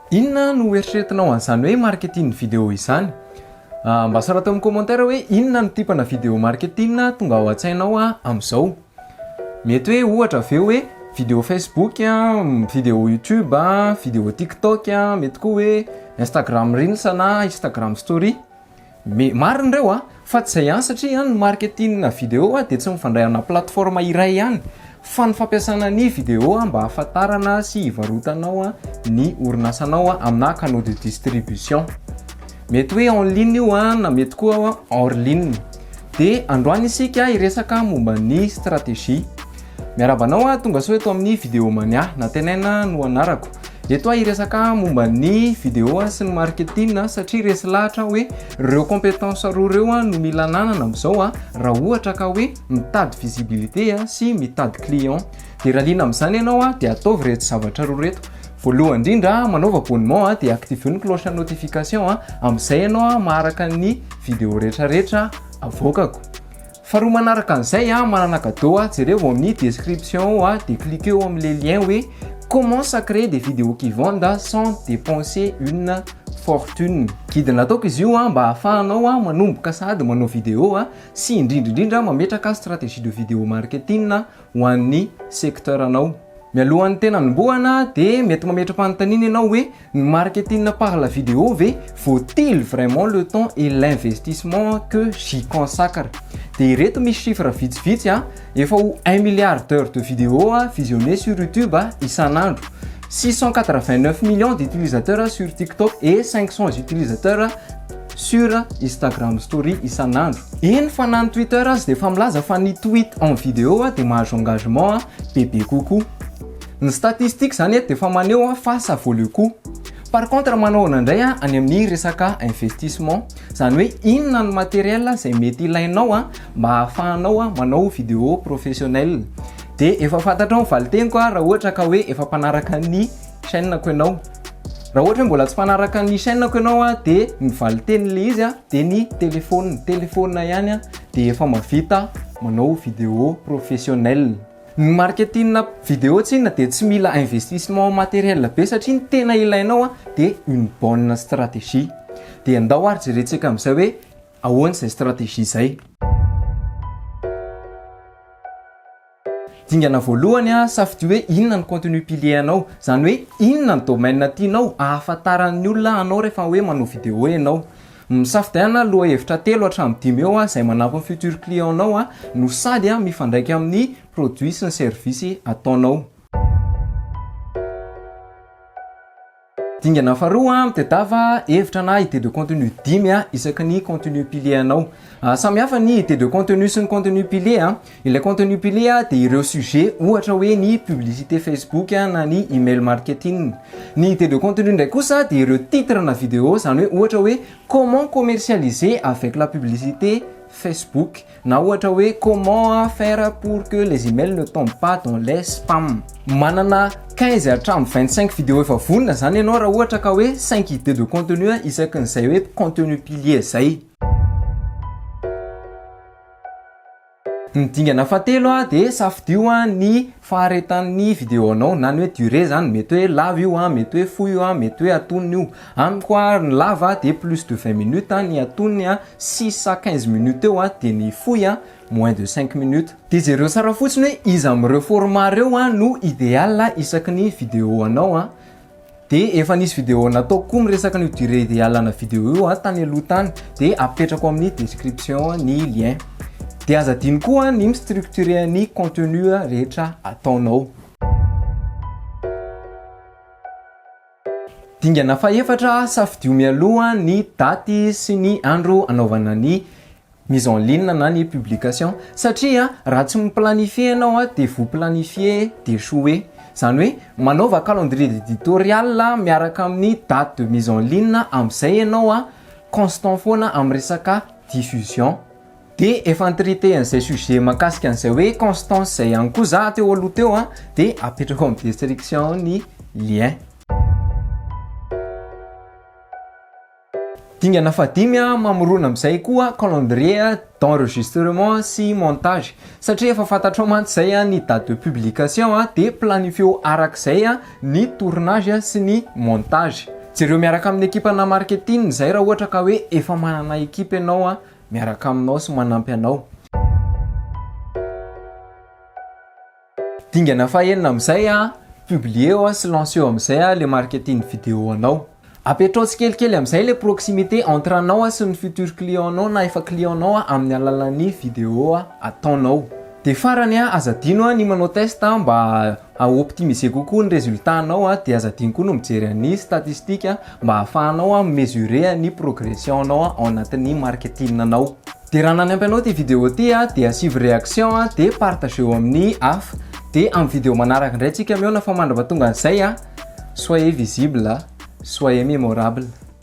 Inona no eritreretinao an'izany hoe marketing vidéo izany? Mba sorato amin'ny commentaire hoe inona no type-na vidéo marketing tonga ao an-tsainao amin'izao. Mety hoe ohatra ve hoe vidéo Facebook, vidéo YouTube, vidéo TikTok, mety koa hoe Instagram Reels na Instagram Story. Me, marina ireo a, fa tsy izay ihany satria ny marketing vidéo dia tsy mifandray amina plateforme iray ihany fa ny fampiasana ny vidéo mba hahafantarana sy hivarotanao ny orinasanao amina canaux de distribution. Mety hoe en ligne io na mety koa hors ligne. Dia androany isika hiresaka momba ny stratégie. Miarahaba anao aho tonga soa eto amin'ny Vidéo Mania. Nantenaina no anarako. Eto aho hiresaka momba ny vidéo sy ny marketing satria resy lahatra aho hoe ireo compétences roa ireo no mila ananana amin'izao raha ohatra ka hoe mitady visibilité sy mitady client. Dia raha liana amin'izany ianao dia ataovy ireto zavatra roa ireto. Voalohany indrindra manaova abonnement dia activeo ny cloche notification amin'izay ianao maharaka ny vidéo rehetrarehetra avoakako. Faharoa manaraka an'izay a, manana cadeau a, jereo ao amin'ny description ao a, dia cliquez ao amin'ilay lien hoe comment ça créer des vidéos qui vendent sans dépenser une fortune. Guide nataoko izy io a, mba ahafahanao a manomboka sahady manao vidéo a, sy indrindra indrindra mametraka stratégie de vidéo marketing ho an'ny secteur anao. Mialohan'ny tena hanombohana dia mety mametra-panontaniana ianao hoe ny marketing par la vidéo ve vaut-il vraiment le temps et l'investissement que j'y consacre? Dia ireto misy chiffre vitsivitsy a, efa ho un milliard d'heures de vidéo visionnées sur YouTube isan'andro, 689 millions d'utilisateurs sur TikTok et 500 utilisateurs sur Instagram story isan'andro. Eny fa na ny Twitter aza dia efa milaza fa ny tweet en vidéo dia mahazo engagement bebe kokoa. Ny statistique zany eto dia efa maneho fa ça vaut le coup. Par contre manao ahoana indray any amin'ny resaka investissement, zany hoe inona ny matériel izay mety ilainao mba ahafahanao manao vidéo professionnel. Dia efa fantatrao ny valin-teniko raha ohatra ka hoe efa mpanaraka ny chaîne-ko ianao. Raha ohatra hoe mbola tsy mpanaraka ny chaîne-ko ianao dia ny valin-tenin'ilay izy dia ny téléphone, téléphone ihany dia efa mahavita manao vidéo professionnel. Ny marketing vidéo tsinona dia tsy mila investissement matériel be satria ny tena ilainao dia une bonne stratégie. Dia andao ary jerentsika amin'izay hoe ahoana izay stratégie izay. Dingana voalohany, safidio hoe inona ny contenu pilier anao, izany hoe inona ny domaine tianao ahafantaran'ny olona anao rehefa hoe manao vidéo ianao. Misafidiana lohahevitra telo hatramin'ny dimy eo izay manampy ny futur client-nao no sady mifandraika amin'ny produit sy ny service ataonao. Dingana faharoa, mitadiava hevitra na idée de contenu dimy isaky ny contenu pilier anao. Samy hafa ny idée de contenu sy ny contenu pilier. Ilay contenu pilier dia ireo sujet ohatra hoe ny publicité Facebook na ny email marketing. Ny idée de contenu indray kosa dia ireo titre na vidéo, izany hoe ohatra hoe comment commercialiser avec la publicité Facebook na ohatra hoe comment faire pour que les emails ne tombent pas dans les spams. Manana 15 hatramin'ny 25 vidéo efa vonona zany ianao raha ohatra ka hoe 5 idées de contenu isaky n'izay hoe contenu pilier zay. Ny dingana fahatelo dia safidio ny faharetan'ny vidéo anao na ny hoe durée zany, mety hoe lava io, mety hoe fohy io, mety hoe antonony io. Amiko ny lava dia plus de 20 minutes, ny antonony 6 à 15 minutes eo, dia ny fohy moins de 5 minutes. Dia jereo tsara fotsiny hoe iza amin'ireo format ireo no idéal isaky ny vidéo anao. Dia efa nisy vidéo nataoko koa miresaka an'io durée idéal ana vidéo io tany aloha tany, dia apetrako amin'ny description ny lien. Dia aza adino koa ny mi-structurer ny contenu rehetra ataonao. Dingana fahefatra, safidio mialoha ny daty sy ny andro anaovana ny mise en ligne na ny publication satria raha tsy mi-planifier ianao dia vous planifier d'échouer. Izany hoe manaova calendrier éditorial miaraka amin'ny date de mise en ligne amin'izay ianao constant foana amin'ny resaka diffusion. Dia efa ni-traiter an'izay sujet mahakasika an'izay hoe constance izay ihany koa za teo aloha teo dia apetrako amin'ny description ny lien. Dingana fahadimy, mamorona amin'izay koa calendrier d'enregistrement sy montage satria efa fantatrao mantsy izay ny date de publication dia planifieo arak'izay ny tournage sy ny montage. Jereo miaraka amin'ny ekipana marketing izay raha ohatra ka hoe efa manana ekipa ianao a miaraka aminao sy manampy anao. Dingana fahenina amin'izay a, publier-o sy lancer-o amin'izay a le marketing vidéo anao. Apetrao tsikelikely amin'izay le proximité entre anao sy ny futur client-nao na efa client-nao amin'ny alalan'ny vidéo ataonao. De farany a, aza adino ny manao test mba ha-optimiser kokoa ny résultat anao, de aza adino koa no mijery ny statistique mba ahafahanao mesurer ny progression anao ao anatin'ny marketing anao. De raha nanampy anao ty vidéo ty a, de asivo réaction a, de partageo amin'ny hafa. De amin'ny vidéo manaraka indray tsika mihaona, fa mandrapa tonga an'izay a, soyez visible, soyez mémorable.